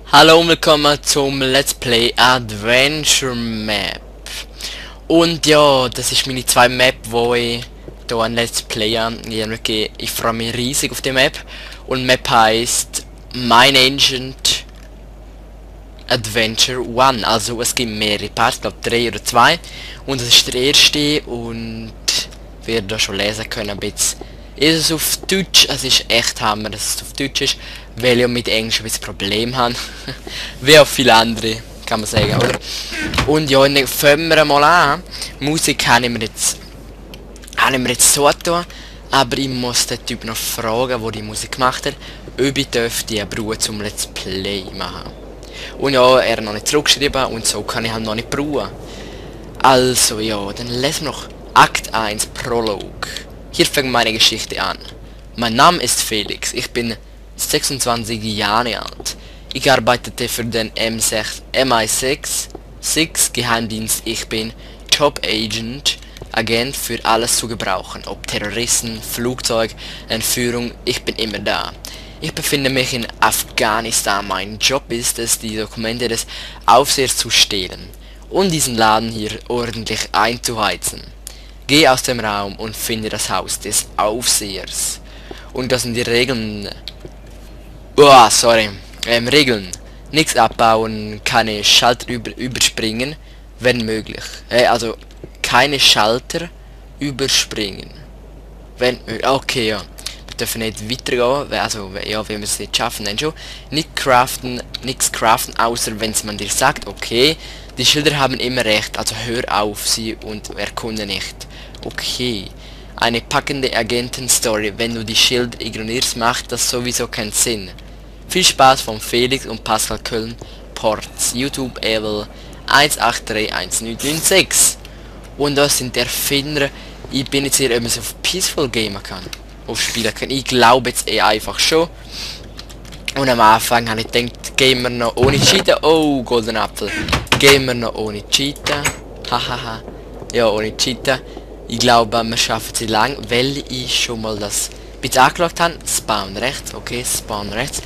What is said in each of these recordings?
Hallo und willkommen zum Let's Play Adventure Map. Und ja, das ist meine zwei Map, wo ich hier ein Let's Play an. Ich freue mich riesig auf die Map. Und Map heißt Mine Ancient Adventure 1. Also es gibt mehrere Parts, ich glaube 3 oder 2. Und das ist der erste und wie ihr da schon lesen können, ein bisschen. Ist es auf Deutsch, es ist echt Hammer, dass es auf Deutsch ist, weil ich mit Englisch ein bisschen Problem habe. Wie auch viele andere, kann man sagen, oder? Und ja, dann fangen wir mal an. Musik habe ich mir jetzt so getan, aber ich muss den Typ noch fragen, der die Musik gemacht hat, ob ich die brauchen zum Let's Play machen. Und ja, er hat noch nicht zurückgeschrieben und so kann ich halt noch nicht brauchen. Also ja, dann lesen wir noch Akt 1 Prolog. Hier fängt meine Geschichte an. Mein Name ist Felix, ich bin 26 Jahre alt. Ich arbeitete für den MI6 Geheimdienst. Ich bin Top Agent, Agent für alles zu gebrauchen, ob Terroristen, Flugzeug, Entführung, ich bin immer da. Ich befinde mich in Afghanistan. Mein Job ist es, die Dokumente des Aufsehers zu stehlen und diesen Laden hier ordentlich einzuheizen. Geh aus dem Raum und finde das Haus des Aufsehers. Und das sind die Regeln. Regeln. Nichts abbauen, keine Schalter überspringen, wenn möglich. Also keine Schalter überspringen. Wenn okay, ja. Wir dürfen nicht weitergehen, also ja, wenn wir es nicht schaffen, dann schon. Nichts craften, außer wenn man dir sagt, okay, die Schilder haben immer recht, also hör auf sie und erkunde nicht. Okay. Eine packende Agenten-Story. Wenn du die Schilder ignorierst, macht das sowieso keinen Sinn. Viel Spaß von Felix und Pascal Köln, Ports, YouTube Evel 1831996. Und das sind die Erfinder. Ich bin jetzt hier, ob man es auf Peaceful gamen kann. Auf spielen kann. Ich glaube jetzt einfach schon. Und am Anfang habe ich gedacht, gehen wir noch ohne Cheaten. Oh, Golden Apfel. Gehen wir noch ohne Cheaten. Hahaha. Ja, ohne Cheaten. Ich glaube, wir schaffen sie lang, weil ich schon mal das bisschen angeschaut habe. Spawn rechts, okay, Spawn rechts.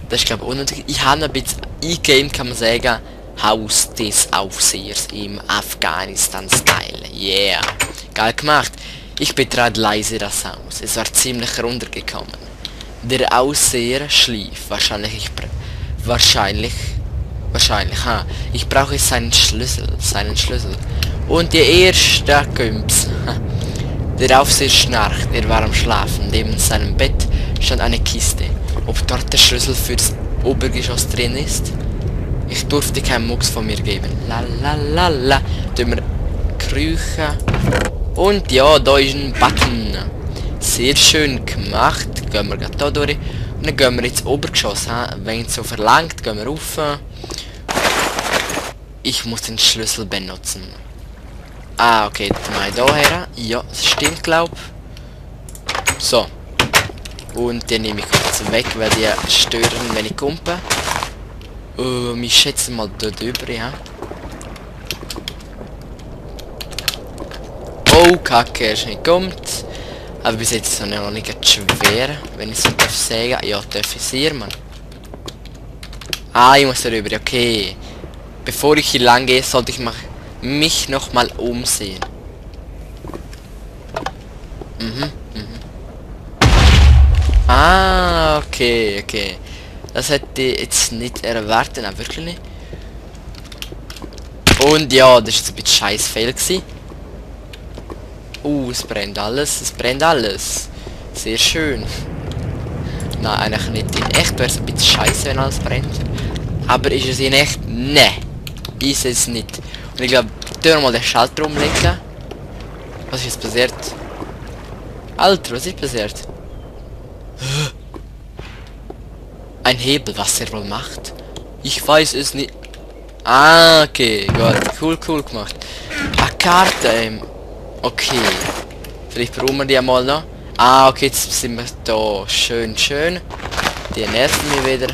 Das ist glaube ich unnötig. Ich habe ein bisschen E-Game, kann man sagen, Haus des Aufsehers im Afghanistan-Style. Yeah, geil gemacht. Ich betrat leise das Haus. Es war ziemlich runtergekommen. Der Aufseher schlief. Wahrscheinlich, ha. Ich brauche seinen Schlüssel. Und die erste Gümps. Der Aufseher schnarcht, er war am Schlafen. Neben seinem Bett stand eine Kiste. Ob dort der Schlüssel fürs Obergeschoss drin ist? Ich durfte keinen Mucks von mir geben. Lalalala. Tun wir kriechen. Und ja, da ist ein Button. Sehr schön gemacht. Gehen wir gerade da durch. Und dann gehen wir ins Obergeschoss. Wenn es so verlangt, gehen wir rauf. Ich muss den Schlüssel benutzen. Ah, okay, mal daher. Ja, das stimmt, glaub. So. Und den nehme ich kurz weg, weil die stören, wenn ich kumpe. Ich schätze mal dort drüber, ja. Oh, Kacke, er ist nicht kommt. Aber bis jetzt ist es noch nicht schwer, wenn ich so darf sagen. Ja, darf ich hier, Mann. Ah, ich muss darüber, okay. Bevor ich hier lang gehe, sollte ich mich noch mal umsehen. Ah, okay. Das hätte ich jetzt nicht erwartet, aber wirklich nicht. Und ja, das ist ein bisschen scheiß Fail gewesen. Es brennt alles. Sehr schön. Nein, eigentlich nicht. In echt wäre es ein bisschen scheiße, wenn alles brennt. Aber ist es in echt? Ne. Ist es nicht. Und ich glaube, mal den Schalter umlegen. Was ist jetzt passiert? Alter, was ist passiert? Ein Hebel, was er wohl macht? Ich weiß es nicht. Ah, okay, gut. Cool gemacht. Eine Karte, okay. Vielleicht brauchen wir die mal noch. Ah, okay, jetzt sind wir da. Schön. Die nerven mich wieder.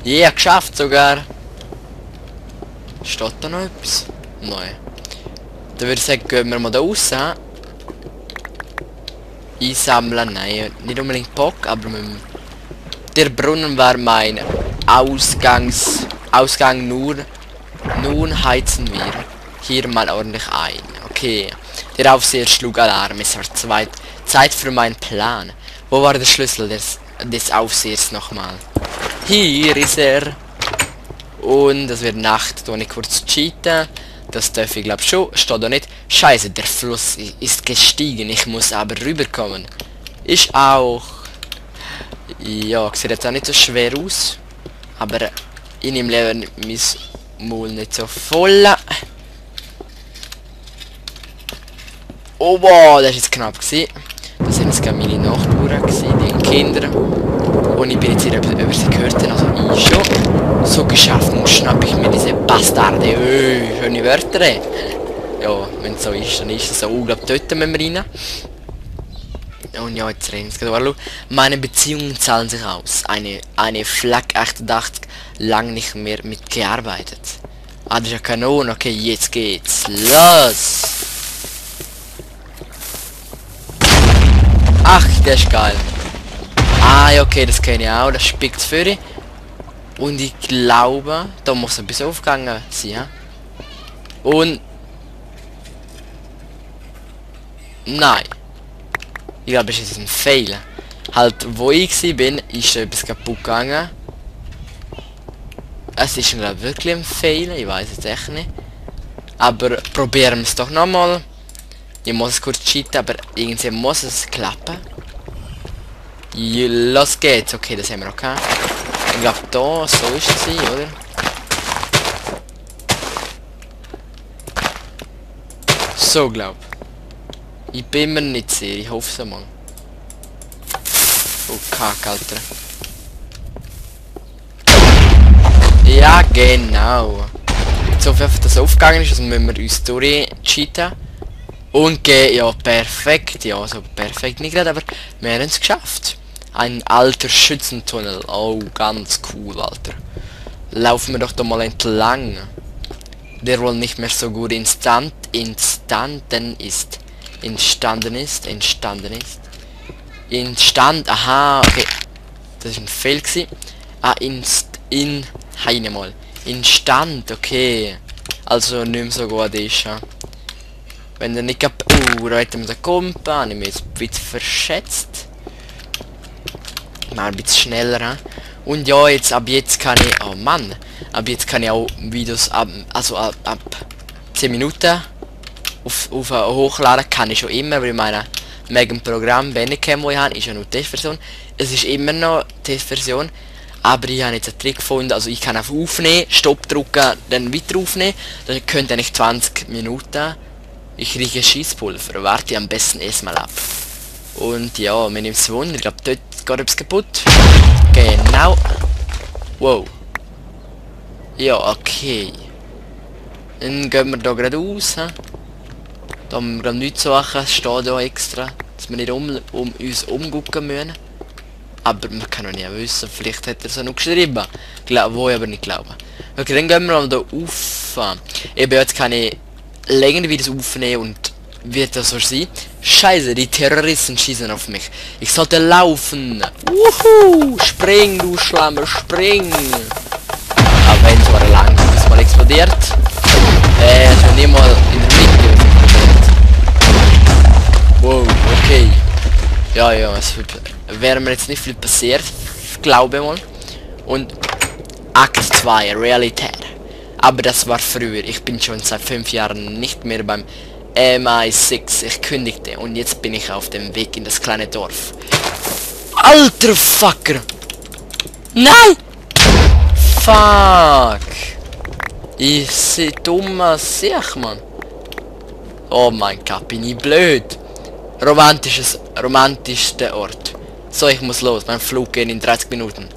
Ja, geschafft sogar. Steht da noch etwas? Nein. Dann würde ich sagen, gehen wir mal da raus. Einsammeln, nein, nicht unbedingt Bock, aber der Brunnen war mein Ausgang nur. Nun heizen wir hier mal ordentlich ein. Okay. Der Aufseher schlug Alarm. Es war Zeit für meinen Plan. Wo war der Schlüssel des Aufsehers nochmal? Hier ist er. Und es wird Nacht. Da ich kurz cheaten. Das darf ich glaube schon. Steht da nicht. Scheiße, der Fluss ist gestiegen. Ich muss aber rüberkommen. Ich auch. Ja, sieht jetzt auch nicht so schwer aus. Aber in dem Leben mein Maul nicht so voll. Oh wow, das ist jetzt knapp gewesen. Das sind jetzt gerade meine Nachbarn gewesen, die Kinder. Und ich bin jetzt hier über sie gehört, also ich schon. So geschafft, nun schnapp ich mir diese Bastarde. Schöne Wörter. Ja, wenn es so ist, dann ist es so. Ich glaube, dort müssen wir rein. Und ja, jetzt reden wir gerade. Meine Beziehungen zahlen sich aus. Eine Flak 88 lang nicht mehr mitgearbeitet. Ah, das ist ja Kanon. Okay, jetzt geht's. Los! Ach, das ist geil. Ah, ja, okay, das kenne ich auch. Das spickt für. Und ich glaube, da muss ein bisschen aufgegangen sein. Ja? Und... Nein. Ich glaube, es ist ein Fail. Halt, wo ich bin, ist da etwas kaputt gegangen. Es ist glaube wirklich ein Fail. Ich weiß es echt nicht. Aber probieren wir es doch nochmal. Ich muss es kurz cheaten, aber irgendwie muss es klappen. Los geht's. Okay, das haben wir okay. Ich glaube da, so ist es, oder? So glaub. Ich bin mir nicht sicher, ich hoffe es mal. Oh Kack, Alter. Ja, genau. So viel, dass aufgegangen ist, also müssen wir uns durchcheaten. Und gehen, ja perfekt, ja so perfekt nicht gerade, aber wir haben es geschafft. Ein alter Schützentunnel, oh ganz cool, Alter. Laufen wir doch da mal entlang. Der wohl nicht mehr so gut entstanden ist. Aha, okay. Das ist ein Fail gewesen. Ah, heine mal. Instand, okay. Also nicht mehr so gut ist, ja. Wenn der nicht da hätten wir den Kumpen, habe ich mich jetzt ein bisschen verschätzt. Mal ein bisschen schneller, he? Und ja, jetzt ab jetzt kann ich, oh Mann, ab jetzt kann ich auch Videos ab 10 Minuten auf hochladen, kann ich schon immer, weil meine Megan Programm Bandicam, wo ich habe, ist ja nur Testversion. Es ist immer noch Testversion, aber ich habe jetzt einen Trick gefunden, also ich kann einfach aufnehmen, Stopp drücken, dann weiter aufnehmen, dann könnt ihr nicht 20 Minuten. Ich kriege Schießpulver, warte am besten erstmal ab. Und ja, mir nimmt es Wunder, ich glaube dort geht etwas kaputt. Genau. Wow. Ja, okay. Dann gehen wir da gerade raus. He? Da haben wir gerade nichts zu machen, es steht da extra, dass wir nicht um uns umgucken müssen. Aber man kann noch nicht wissen, vielleicht hat er es noch geschrieben. Wo ich aber nicht glauben. Okay, dann gehen wir mal da rauf. Eben jetzt kann ich länger Videos aufnehmen und wird das so sein. Scheiße, die Terroristen schießen auf mich. Ich sollte laufen. Wuhu! Spring, du Schlammer, spring! Aber wenn es war lang, ist mal explodiert. Also nicht mal in der Mitte explodiert. Wow, okay. Ja, es wäre mir jetzt nicht viel passiert, glaube mal. Und Akt 2, Realität. Aber das war früher. Ich bin schon seit 5 Jahren nicht mehr beim MI6. Ich kündigte und jetzt bin ich auf dem Weg in das kleine Dorf. Alter Fucker! Nein! Fuck! Ich seh dummer Sicht, Mann. Oh mein Gott, bin ich blöd. Romantischster Ort. So, ich muss los. Mein Flug geht in 30 Minuten.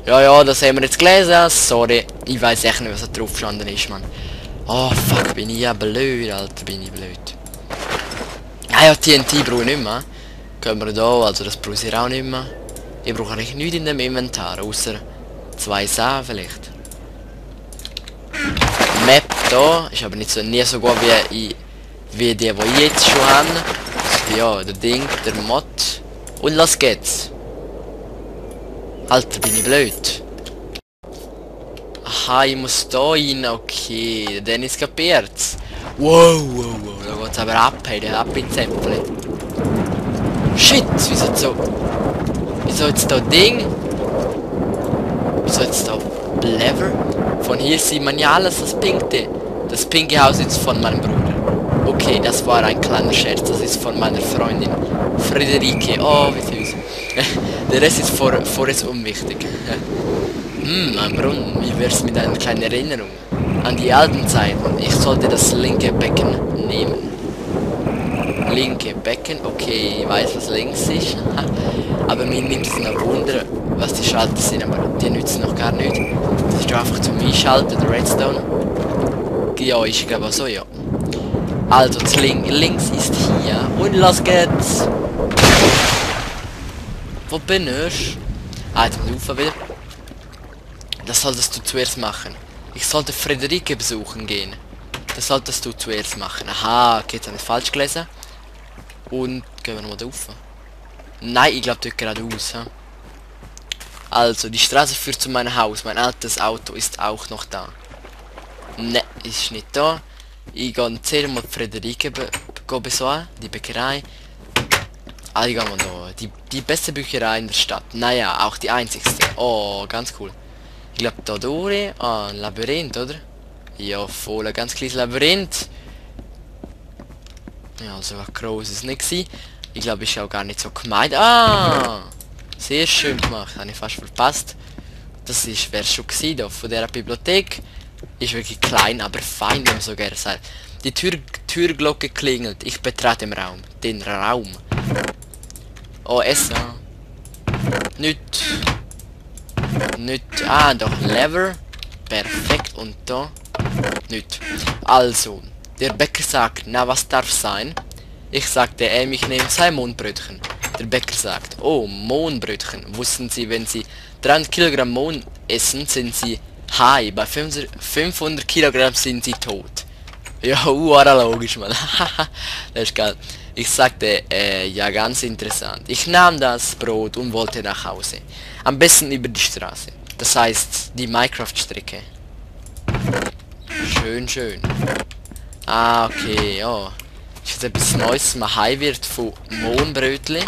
Ja, das haben wir jetzt gelesen. Sorry, ich weiß echt nicht, was da drauf gestanden ist, Mann. Oh, fuck, bin ich ja blöd, Alter, bin ich blöd. Ah ja, TNT brauche ich nicht mehr. Können wir da, also das brauche ich auch nicht mehr. Ich brauche eigentlich nichts in dem Inventar, außer 2 Sachen vielleicht. Map da, ist aber nicht so, nie so gut wie die ich jetzt schon habe. Ja, der Ding, der Mod. Und los geht's. Alter, bin ich blöd. Aha, ich muss da rein, okay. Dann ist kapiert's. Wow, wow, wow, da geht's aber ab, hey, der ab ins Äpfel. Shit, wieso jetzt da Ding? Wieso jetzt da Lever? Von hier sieht man ja alles, das Pinkte. Das pinke Haus ist von meinem Bruder. Okay, das war ein kleiner Scherz, das ist von meiner Freundin Friederike. Oh, wie süß. Der Rest ist vorerst unwichtig. Ein Brunnen, wie wär's mit einer kleinen Erinnerung an die alten Zeiten? Ich sollte das linke Becken nehmen. Linke Becken, okay, ich weiß, was links ist. Aber mir nimmt es noch Wunder, was die Schalter sind, aber die nützen noch gar nicht. Das ist einfach zum Einschalten, der Redstone. Ja, ich glaube so, ja. Also, das links ist hier. Und los geht's. Wo bin ich? Ah, jetzt muss ich rauf wieder. Das solltest du zuerst machen. Ich sollte Friederike besuchen gehen. Das solltest du zuerst machen. Aha, okay, jetzt habe ich falsch gelesen. Und gehen wir mal da rauf. Nein, ich glaube dort geradeaus. He? Also, die Straße führt zu meinem Haus. Mein altes Auto ist auch noch da. Ne, ist nicht da. Ich gehe zuerst mal Friederike besuchen, die Bäckerei. Ah, ich gehe mal da. Die beste Bücherei in der Stadt. Naja, auch die einzigste. Oh, ganz cool. Ich glaube da durch. Ah, ein Labyrinth, oder? Ja, voll ein ganz kleines Labyrinth. Ja, also was groß ist nicht gewesen. Ich glaube, ist auch gar nicht so gemeint. Ah! Sehr schön gemacht. Habe ich fast verpasst. Das wäre schon gewesen da von der Bibliothek. Ist wirklich klein, aber fein, wenn man so gerne sagt. Die Türglocke klingelt. Ich betrete den Raum. Den Raum. Oh, Essen. Nicht. Ah, doch, Lever. Perfekt. Und da. Nicht. Also, der Bäcker sagt, na, was darf sein? Ich sagte, ich nehme 2 Mohnbrötchen. Der Bäcker sagt, oh, Mohnbrötchen. Wussten Sie, wenn Sie 300 Kilogramm Mohn essen, sind Sie high. Bei 500 Kilogramm sind Sie tot. Ja, logisch, Mann. Das ist geil. Ich sagte, ja, ganz interessant. Ich nahm das Brot und wollte nach Hause. Am besten über die Straße. Das heißt, die Minecraft-Strecke. Schön, schön. Ah, okay, ja. Ist jetzt etwas Neues, man high wird von Mohnbrötchen.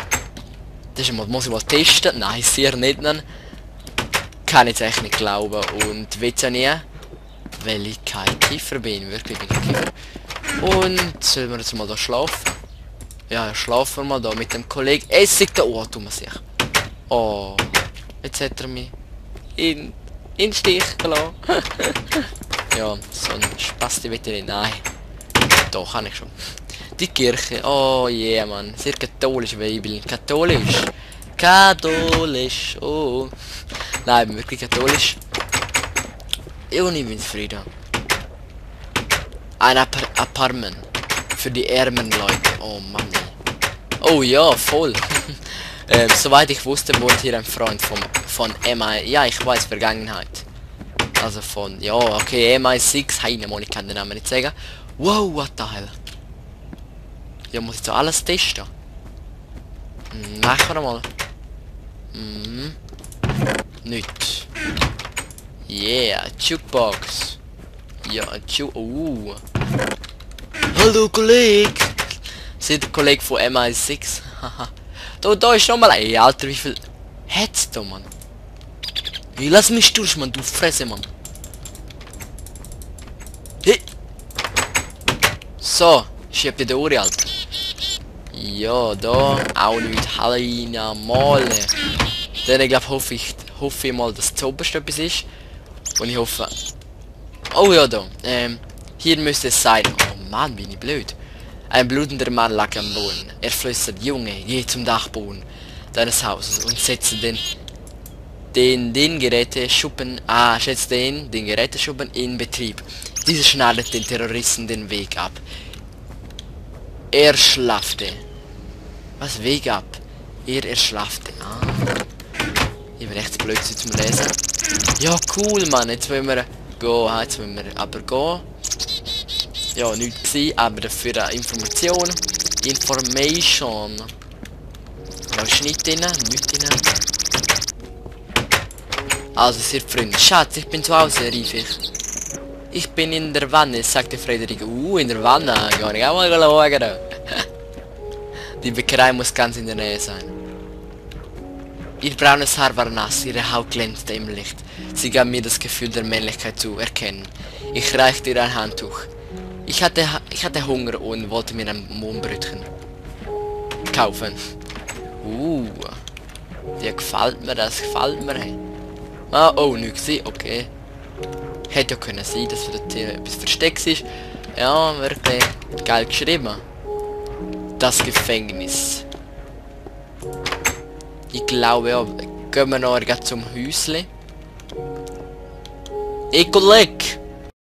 Das muss ich mal testen. Nein, sehr nicht. Dann. Kann ich jetzt echt nicht glauben. Und weiß ja nie, weil ich kein Kiefer bin. Wirklich bin ich kein Kiefer. Und sollen wir jetzt mal da schlafen? Ja, schlafen wir mal da mit dem Kollegen. Essig da. Oh, tut man sich. Oh, jetzt hat er mich in Stich gelassen. Ja, so ein Spasti will ich nicht. Nein. Doch, kann ich schon. Die Kirche. Oh yeah, Mann. Sehr katholisch, weil ich bin katholisch. Katholisch. Oh. Nein, ich bin wirklich katholisch. Und ich bin zufrieden. Ein Apartment. Für die ärmeren Leute. Oh Mann. Oh ja, voll. Soweit ich wusste, wohnt hier ein Freund von MI. Ja, ich weiß, Vergangenheit. Also von, ja, okay, MI6. Heine, ich kann den Namen nicht sagen. Wow, what the hell? Ja, muss ich so alles testen? Machen wir mal. Nicht. Yeah, Jukebox. Ja, Hallo, Kollege. Seht der Kollege von MI6? Haha. da ist nochmal. Ey, Alter, wie viel hätt's da, Mann? Hey, lass mich durch, Mann, du Fresse, Mann. Hey. So, schieb dir die Ohren, Alter. Ja, da auch nicht. Halina Male. Dann, ich glaube, hoffe ich mal, dass das oberste etwas ist. Und ich hoffe... Oh ja, da. Hier müsste es sein. Oh Mann, bin ich blöd. Ein blutender Mann lag am Boden. Er flüstert, Junge, geh zum Dachboden deines Hauses und setze den Geräteschuppen... schätze den Geräteschuppen in Betrieb. Dieser schneidet den Terroristen den Weg ab. Er schlafte. Was, Weg ab? Er erschlafte. Ah. Ich bin echt blöd zum Lesen. Ja, cool, Mann. Jetzt wollen wir gehen. Jetzt wollen wir aber gehen. Ja, nichts gewesen, aber dafür eine Information. Information. Da ist nichts drin. Nichts drin. Also, ihr Freunde. Schatz, ich bin zu Hause, rief ich. Ich bin in der Wanne, sagte Frederik. In der Wanne. Kann ich auch mal schauen. Die Bäckerei muss ganz in der Nähe sein. Ihr braunes Haar war nass, ihre Haut glänzte im Licht. Sie gab mir das Gefühl der Männlichkeit zu erkennen. Ich reichte ihr ein Handtuch. Ich hatte Hunger und wollte mir ein Mohnbrötchen kaufen. Ja, gefällt mir das, gefällt mir. Hey. Ah, oh, nichts, okay. Hätte ja können sein, dass dort hier etwas versteckt ist. Ja, wirklich geil geschrieben. Das Gefängnis. Ich glaube ja, gehen wir noch zum Häusle. Ey, Kollege!